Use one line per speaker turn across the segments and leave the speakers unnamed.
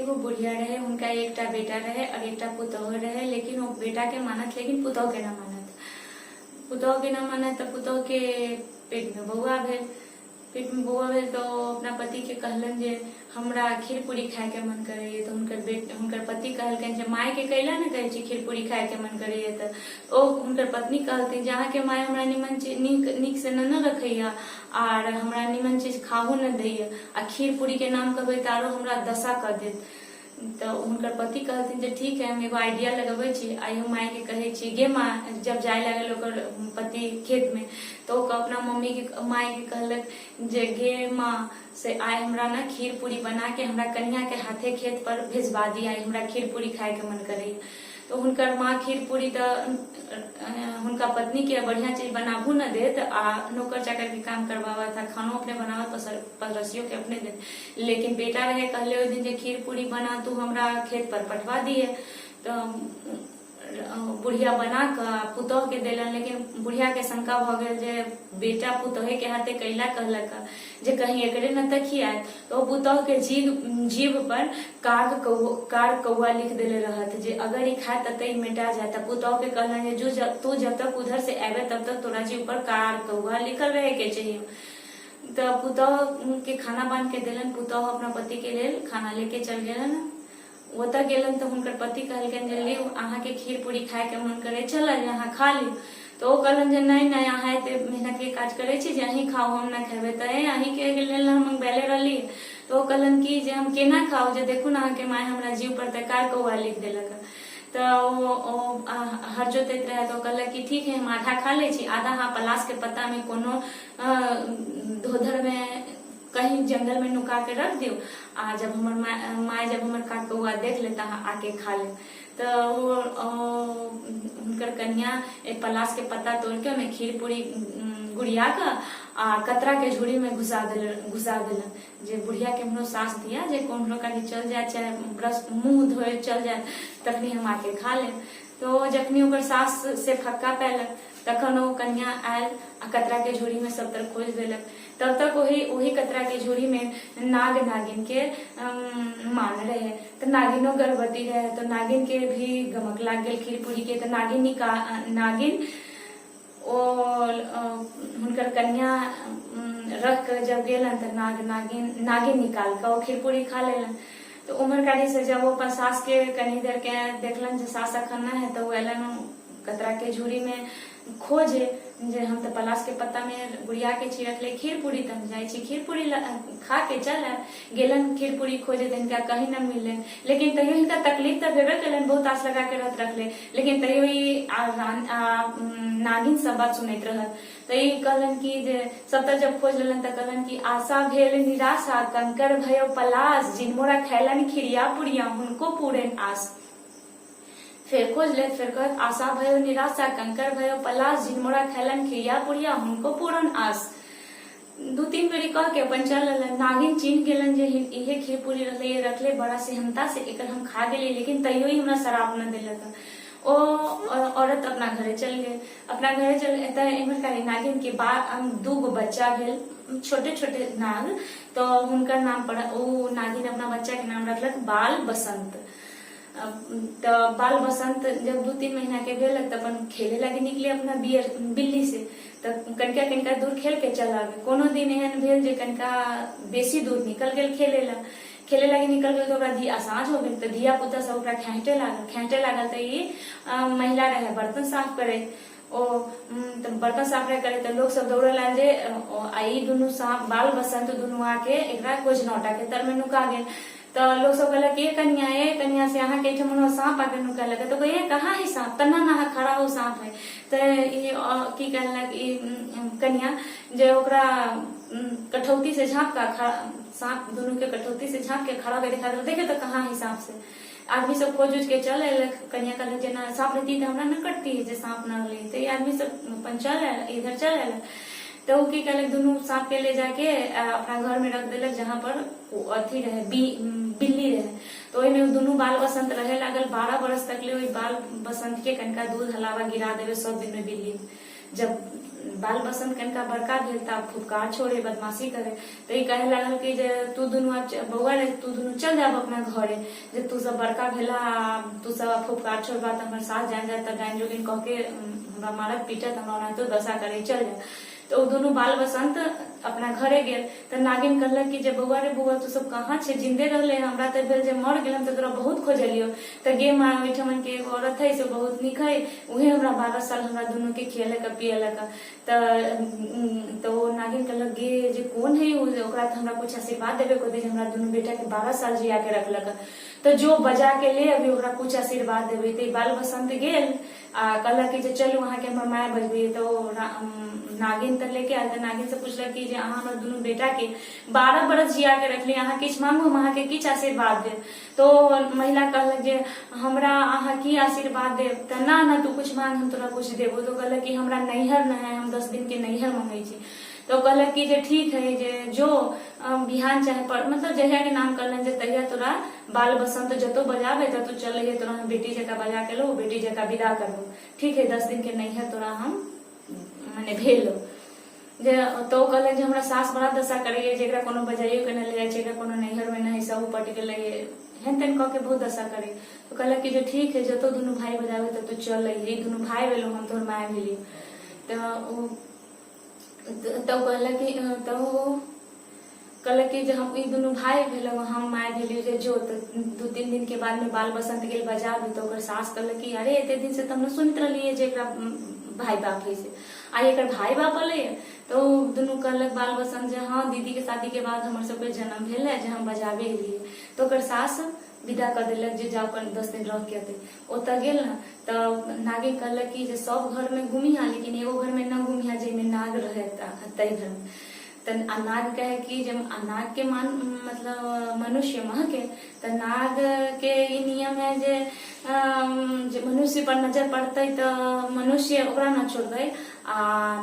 एगो बुढ़िया रहे, हुनका एकटा बेटा रहे और एकटा पुतोह रहे, लेकिन ओ बेटा के मानत लेकिन पुतोह के ना मानत। पुतोह के ना मानत तऽ पुतोह के पेट में बौआ भेल। पेट में बौआ भेल तऽ ओ अपना पति के कहलन जे हमरा खीर पूरी खाय के मन करैए। तऽ हुनकर बेट हुनकर पति कहलकनि जे माय के कैला ने कहै छी खीर पूरी खाय के मन करैए। तऽ ओ हुनकर पत्नी कहलथिन जे अहाँके माय हमरा निमन चीज नीक नीक से नहि ने रखैया आर हमरा निमन चीज खाहू नहि दैया, आ खीर पूरी के नाम कहबै तऽ आरो हमरा दशा कऽ देत। तऽ हुनकर पति कहलथिन जे ठीक है, हम एगो आइडिया लगबै छी, आइ हम मायके कहै छी। गे माँ, जब जाय लागल ओकर पति खेतमे तऽ ओ अपना मम्मीके मायके कहलक जे गे माँ, से आइ हमरा ने खीर पूरी बना के हमरा कनियाके हाथे खेत पर भेजबा दी, आइ हमरा खीर पूरी खायके मन करैया। तऽ हुनकर माँ खीर पूरी तऽ हुनका पत्नीके बढ़िआँ चीज बनाबू न देत आ नौकर चाकरके काम करबाबत आ खानो अपने बनाबत, पड़ोसियोके अपने देत, लेकिन बेटा रहे कहले ओहि दिन जे खीर पूरी बना तू हमरा खेत पर पठवा दिए। तऽ बुढ़िया बना कऽ पुतोहके देलन, लेकिन बुढ़ियाके शंका भऽ गेल जे बेटा पुतोहेके हाथे कैला कहलक जे कहीं एकरे न तऽ खियाएत। तऽ ओ पुतोहके जीभ पर काग कौ कार कौआ लिख देले रहत जे अगर ई खाए तब तऽ ई मेटा जाए। तऽ पुतोहके कहलन जे तू जब तक उधर से अयबे तब तक तोरा जीभ पर कार कौआ लिखल रहे के चाहिए। तऽ पुतोहके खाना बान्हि के देलन। पुतोह अपना पतिके लेल खाना लेके चल गेलन। ओतऽ गेलन तऽ हुनकर पति कहलकनि जे लिउ, अहाँके खीर पूरी खायके मन करै छलै जे अहाँ खा लिउ। तऽ ओ कहलन जे नहि नहि, अहाँ एते मेहनतके काज करै छी जे अहीं खाउ, हम नहि खेबै। तऽ अहींके लेल हम मंगबैले रहली। तऽ ओ कहलन कि जे हम केना खाउ, जे देखू ने अहाँके माय हमरा जीव पर तऽ कार कौआ लिख देलक। तऽ ओ हर जोतैत रहै तऽ ओ कहलक कि ठीक है, हम आधा खा लै छी, आधा अहाँ पलाशके पत्तामे कोनो धोधरमे कहीं जंगलमे नुका के रख दियौ, आ जब हमर माय जब हमर काक कौआ देख लेत अहाँ आके खा लेब। तऽ ओ हुनकर कनिया एक पलाश के पत्ता तोड़ के ओहिमे खीर पूरी गुड़िया कऽ आ कतरा के झोरी में घुसा देलन जे बुढ़िया केम्हरो सास दिया जे कोम्हरो कहीं चल जाए, चाहे ब्रश मुँह धोए चल जाए, तखनी हम आके खा लेब। तऽ ओ जखनी ओकर सास से फक्का पैलक तखन ओ कनिया आयल आ कतरा के झोरी में सब तरफ खोजि देलक। तब तक ओही ओही कतरा के झोरी में नाग नागिन के मान रहे, तऽ नागिनो गर्भवती रहे, तऽ नागिन के भी गमक लाग गेल खीर पूरी के। तऽ नागिन ओ हुनकर कनिया रख कऽ जब गेलन तऽ नाग नागिन नागिन निकाल कऽ ओ खीर पूरी खा लेलन। तऽ उमर काली से जब ओ अपन सास के कनी देर के देखलन जे सास अखन नहि है, तऽ ओ अयलन कतरा के झूरी में खोजे जे हम तऽ पलाश के पत्ता में गुड़िया के छी रखले खीर पूरी, तऽ हम जाइ छी खीर पूरी खा के चल आयब। गेलन खीर पूरी खोजे तऽ हिनका कहीं न मिललन, लेकिन तैयो हिनका तकलीफ तऽ भेबे केलन, बहुत आस लगा के रहत रखले, लेकिन तैयो ई नागिन सब बात सुनैत रहत। तऽ ई कहलन कि जे सबतर जब खोज लेलन तऽ कहलन कि आशा भेल निराशा कंकर भयो पलाश, जिन मोरा खैलन खिरिया पुरिया हुनको पूरन आस। फेर खोज लेत, फेर कहत आशा भयो निराशा कंकर भयो पलाश, जिन मोरा खैलन खिरिया पुरिया हुनको पूरन आस। दू तीन बेरी कह के अपन चल अलन। नागिन चिन्ह गेलन जे इहे खीर पूरी रहले, रखले बड़ा सेहनता से, एकर हम खा गेली, लेकिन तैयो ही हमरा शराब न देलक। ओ औरत अपना घरे चल गेल। अपना घरे चल तऽ एम्हर काली नागिन के बा दू गो बच्चा भेल, छोटे छोटे नाग। तऽ हुनकर नाम पर ओ नागिन अपना बच्चा के नाम रखलक बाल बसंत। तऽ बाल बसंत जब 2-3 महीना के भेल तऽ अपन खेले लागी निकले अपना बियर बिल्ली से, तऽ कनिका कनिका दूर खेल के चल आबे। कोनो दिन एहन भेल जे कनिका बेसी दूर निकल गेल खेले ला, खेले लागी निकल गेल तऽ ओकरा धिया साँझ हो गेल तऽ धिया पुता सब ओकरा खेटे लागल, खेटे लागल। तऽ ई महिला रहे बर्तन साफ करे, ओ तऽ बर्तन साफ रहे करे तऽ लोग सब दौड़े लागल जे आ ई दुनू साँप बाल बसंत दुनू आके एकरा कोजनौटा के तर में नुका गेल। तऽ लोग सब कहलक ए कनिया, ए कनिया, से अहाँके एहिठाम साँप आके नुका लगे। तऽ कहे कहाँ है साँप, तना ना अहाँ खड़ा हो साँप है। तऽ ई की कहलक ई कनिया जे ओकरा कठौती से झाँप का साँप दुनू के कठौती से झाँप के खड़ा होके दिखा देलक, देखे तऽ कहाँ है साँप। से आदमी सब खोज उज के चल अयलक। कनिया कहलक जे ना साँप रहती तऽ हमरा न कटती, जे साँप न रहले। तऽ ई आदमी सब अपन चल आयल, इधर चल आयल। तऽ ओ की कहलक दुनू साँप के ले जाके अपना घर में रख देलक जहाँ पर ओ अथी रहे बिल्ली रहे। तऽ ओहिमे दुनू बाल बसंत रहे लागल 12 बरस तक ले। ओहि बाल बसंत के कनिका दूध हलावा गिरा देवे सब दिन में बिल्ली। जब बाल बसंत कनिका बड़का भेल तऽ आब फुफकार छोड़े, बदमाशी करे। तऽ ई कहे लागल कि जे तू दुनू आब बौआ रे, तू दुनू चल जाब अपना घरे, जे तू सब बड़का भेला, तू सब आब फुफकार छोड़बा तऽ हमर सास जान जात तऽ डाइन जोगिन कह के हमरा मारत पीटत, हमरा ओनाहितो दशा करे, चल जा। तऽ ओ दुनू बाल बसंत अपना घरे गेल। तऽ नागिन कहलक कि जे बौआ रे बौआ, तू सब कहाँ छे, जिंदे रहले? हमरा तऽ भेल जे मर गेल, हम तऽ तोरा बहुत खोजलियो। तऽ गे माँ, ओहिठमन के एगो औरत है से बहुत नीक है, उहे हमरा 12 साल हमरा दुनू के खियलक पियलक। तऽ ओ नागिन कहलक, गे जे कोन है ओ, ओकरा तऽ हमरा कुछ आशीर्वाद देबे को दे, जे हमरा दुनू बेटा के 12 साल जिया के रखलक। तऽ जो बजा के ले अभी, ओकरा कुछ आशीर्वाद देबै। तऽ बाल बसंत गेल आ कहलक कि जे चलू, अहाँके हमर माय बजबैए। तऽ ओ नागिन तऽ लेके आयल। तऽ नागिन से पुछलक कि जे अहाँ हमर दुनू बेटा के 12 बरस जिया के रखली, अहाँ किछु मांगू, हम अहाँके किछु आशीर्वाद देब। तो महिला कहलक जे हमरा अहाँ की आशीर्वाद देब? तऽ ना ना, तू कुछ मांग, हम तोरा कुछ देबो। तो कहलक कि हमरा नैहर न है, हम 10 दिन के नैहर मंगै छी। तो कहलक कि जे ठीक है, जे जो बिहान चाहे पर, मतलब जहिया के नाम कहलन जे तहिया तोरा बाल बसंत जतो बजाबे तऽ तू चल अइहे, तोरा हम बेटी जकाँ बजा के लो, बेटी जकाँ विदा करबो। ठीक है, 10 दिन के नैहर तोरा हम मने भेलो जे। तो ओ कहलक जे हमरा सास बड़ा दशा करैए, जे एकरा कोनो बजाइयो के नहि ले जाइ छै, एकरा कोनो नैहर मे नहि, सब उपटि गेलै, हेन तेन कऽ के बहुत दशा करे। तो कहलक कि जे ठीक है, जतो दुनू भाई बजाबे तऽ तू चल अइहे, ई दुनू भाई भेलो, हम तोहर माय भेली। तऽ ओ तब कहलक कि तब ओ कहलक कि जे हम ई दुनू भाई भेलहुँ, हम माय भेलियौ, जे जो। तऽ 2-3 दिन के बाद में बाल बसंत गेल बजाबे। तऽ ओकर सास कहलक कि अरे, एते दिन से तऽ हम सुनैत रहलियै जे एकरा भाई बाप है से, आइ एकर भाई बाप अलै। तऽ ओ दुनू कहलक बाल बसंत जे हँ, दीदी के शादी के बाद हमर सबके जन्म भेल है, जे हम बजाबे एलियै। तऽ ओकर सास विदा कऽ देलक जे जाउ, कनि 10 दिन रह के अतै। ओतऽ गेल ने तऽ नागिन कहलक कि जे सब घर में घुमिहा, लेकिन एगो घर में न घुमिहा, जाहिमे नाग रहे ताहि घर में। तऽ आ नाग कहे कि जे आ नाग के मान मतलब मनुष्य महके। तऽ नाग के ई नियम है जे मनुष्य पर नजर पड़तै तऽ मनुष्य ओकरा न छोड़तै, आ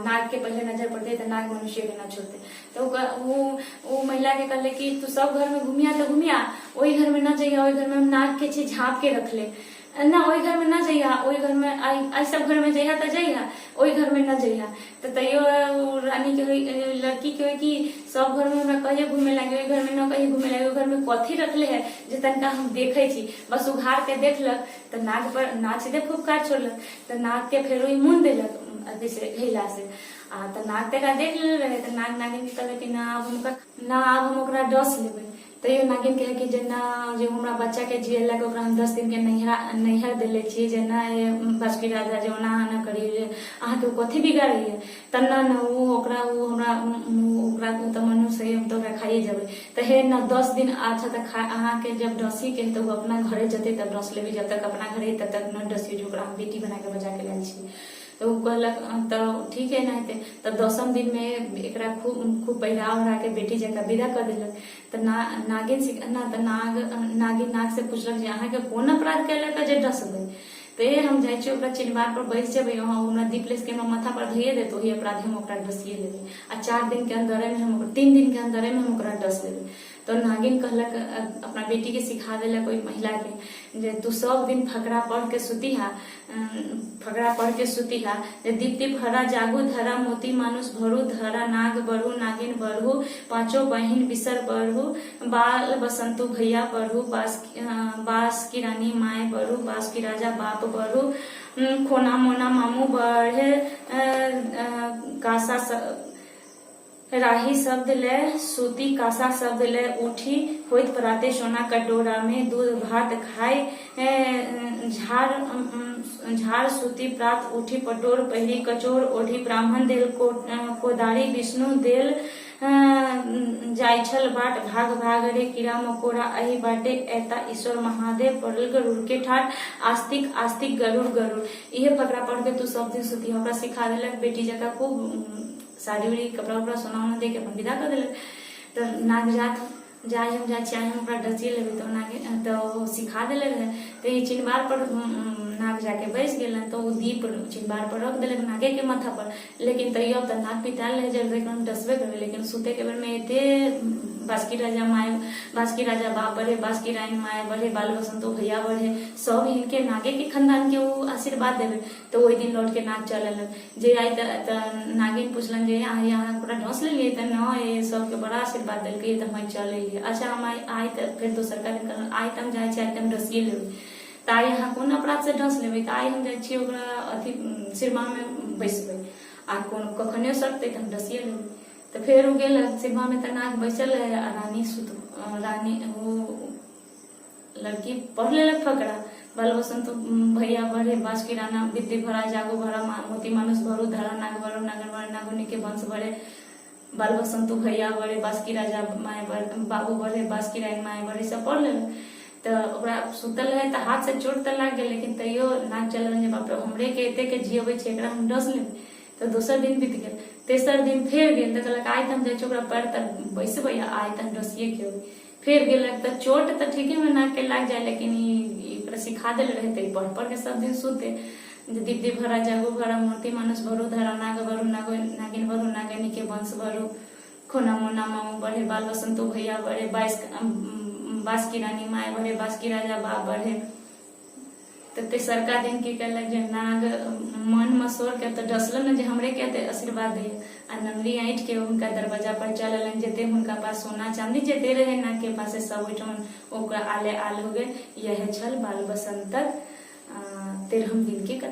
नाग के पहिले नजर पड़तै तऽ नाग मनुष्य के न छोड़तै। तऽ ओ ओ महिला के कहले कि तू सब घर में घुमिया तऽ घुमिया, ओहि घर में न जइहा, ओहि घर में हम नाग के छी झाँप के रखले ना, ओहि घर में न जइहा, ओहि घर में आई सब घर में जइहा तऽ जइहा, ओहि घर में न जइहा। तऽ तैयो ओ रानी के होई, लड़की के होई कि सब घर में हमरा कहिए घूमे लागे, ओहि घर में न कहिए घूमे लागे, ओहि घर में कथी रखले है जे तनिका हम देखै छी। बस उघार के देखलक तऽ नाग पर नाच दे फुफकार छोड़लक। तऽ नाग के फेर ओहि मुन देलक अथी से, घैला से। आ तऽ नाग तऽ एकरा देख लेने रहै। तऽ नाग नागिन के कहलक कि ना, आब हम ओकरा ना, आब हम ओकरा डस लेबै। तैयो नागिन कहै कि जे ना, जे हमरा बच्चा के जियेलक, ओकरा हम 10 दिन के नैहरा नैहर देले छी, जे ना बासुकी राजा, जे ओना अहाँ न करियौ, जे अहाँके ओ कथी बिगाड़ैया? तऽ ना ना, ओ ओकरा ओ हमरा ओकरा ओ तऽ मनुष्य है, हम तऽ ओकरा खाइए जेबै। तऽ हे ना, 10 दिन अच्छा तऽ खा, अहाँके जब डसी के तऽ ओ अपना घरे जेतै तब डस लेबै, जब तक अपना घरे तब तक न डसियो, जे ओकरा हम बेटी बना के बजा के लायल छी। तऽ ओ कहलक तऽ ठीक है एनाहिते। तऽ 10म दिनमे एकरा खूब खूब पहिरा ओढ़ा के बेटी जकाँ विदा कऽ देलक। तऽ ना नागिन ना तऽ नाग नागिन नाग से पुछलक जे अहाँके कोन अपराध केलक जे डसबै? तऽ हम जाइ छी, ओकरा चिनबार पर बैस जेबै, वहाँ हमरा दीप लेस के हमरा माथा पर धइए देत, ओही अपराधे हम ओकरा डसिए लेबै, आ 4 दिन के अंदरे में हम, 3 दिन के अंदरे में हम ओकरा डस लेबै। तऽ नागिन कहलक, अपना बेटी के सिखा देलक ओहि महिला के जे तू सब दिन फकरा पढ़ के सुतिहा, फकरा पढ़ के सुतिहा जे दीप दीप हरा जागू धरा मोती मानुष भरू धरा नाग बढ़ू नागिन बढ़ू पांचो बहिन बिसर बढ़ू बाल बसंतु भैया बढ़ू बास बास की रानी माय बढ़ू बास की राजा बाप बढ़ू खोना मोना मामू बढ़े कासा राही शब्द ले सूती कासा शब्द ले उठी होइत पराते सोना कटोरा में दूध भात खाय झाड़ झाड़ सूती प्रात उठी पटोर पहिरी कचोर ओढ़ी ब्राह्मण देल कोदारी विष्णु देल जाइ छल बाट भाग भाग रे कीड़ा मकोड़ा एहि बाटे एता ईश्वर महादेव पड़ल गरुड़ के ठाट आस्तिक आस्तिक गरुड़ गरुड़। इहे फकरा पढ़ के तू सब दिन सुती। ओकरा सिखा देलक, बेटी जकाँ खूब साड़ी उड़ी, कपड़ा उपड़ा, सोना उना दे के अपन विदा कऽ देलक। तऽ नाग जात जाइ, हम जाइ छी, आइ हम ओकरा डसिए लेबै। तऽ नाग तऽ ओ सिखा देले रहै। तऽ ई चिनबार पर नाग जाके बैस गेलन। तऽ ओ दीप चिनबार पर रख देलक नागे के माथा पर। लेकिन तैयो तऽ नाग पितायल रहे जे हम डसबे करबै। लेकिन सुते के बेर में एते बासकी राजा माय, बासकी राजा बाप बढ़े, बासकी रानी माय बढ़े, बाल बसंतो भैया बढ़े, सब हिनके नागे के खानदान के ओ आशीर्वाद देवे। तऽ ओहि दिन लौट के नाग चल एलन जे आइ। तऽ नागिन पुछलन जे अहाँ पूरा ढोस लेलियै? तऽ न, ये सबके बड़ा आशीर्वाद देलकै, तऽ हम चल एलियै। अच्छा, हम आइ आइ तऽ फेर दोसरका दिन कहलन, आइ तऽ हम जाइ छी, आइ तऽ हम डसिए लेबै। तऽ आइ अहाँ कोन अपराध से डस लेबै? तऽ आइ हम जाइ छियै, ओकरा अथी सिरमामे बैसबै आ कोन कखने सटतै तऽ हम डसिए लेबै। तऽ फेर ओ गेल सिरमामे, तऽ नाग बैसल रहै आ रानी सुत रानी ओ लड़की पढ़ लेलक फकरा, बाल बसंत भैया बढ़े, बाँस की राना विद्य भरा, जागो भरा, मोती मानुष भरू, धरा नाग भरू, नागर भरे, नागुनी के वंश भरे, बाल बसंतु भैया बढ़े, बासकी राजा माय बढ़, बाबू बढ़े, बासकी रानी माय बढ़े, सब पढ़ लेलक। तऽ ओकरा सुतल रहै तऽ हाथ से चोट तऽ लागि गेल, लेकिन तैयो नाग चलल जे बाप रे, हमरे के एते के जियबै छै, एकरा हम डस लेबै। तऽ दोसर दिन बीत गेल। तेसर दिन फेर गेल तऽ कहलक, आइ तऽ हम जाइ छी, ओकरा पैर तर बैसबै आ आइ तऽ हम डसिए के अबै। फेर गेलक तऽ चोट तऽ ठीके मे नाक के लागि जाय, लेकिन ई ओकरा सिखा देल रहै तऽ ई पढ़ पढ़ के सब दिन सुते जे दिव्य भरा, जागो भरा, मूर्ति मानुष भरू, धरा नाग भरू, नागो नागिन भरू, नागिनी के वंश भरू, खोना मोना मामू बढ़े, बाल बसंतो भैया बढ़े, बाइस बास की रानी माय बढ़े, बास की राजा बाप बढ़े। तऽ तेसरका दिन की केलक जे नाग मन मसोर के तऽ डसलन ने जे हमरे के एते आशीर्वाद दैया, आ नमरी ऐंठ के हुनका दरवाजा पर चल एलन। जते हुनका पास सोना चांदी जते रहे नाग के पास, सब ओहिठाम ओकरा आले आल हो गेल। यह छल बाल बसंतक 13म दिन के कथा।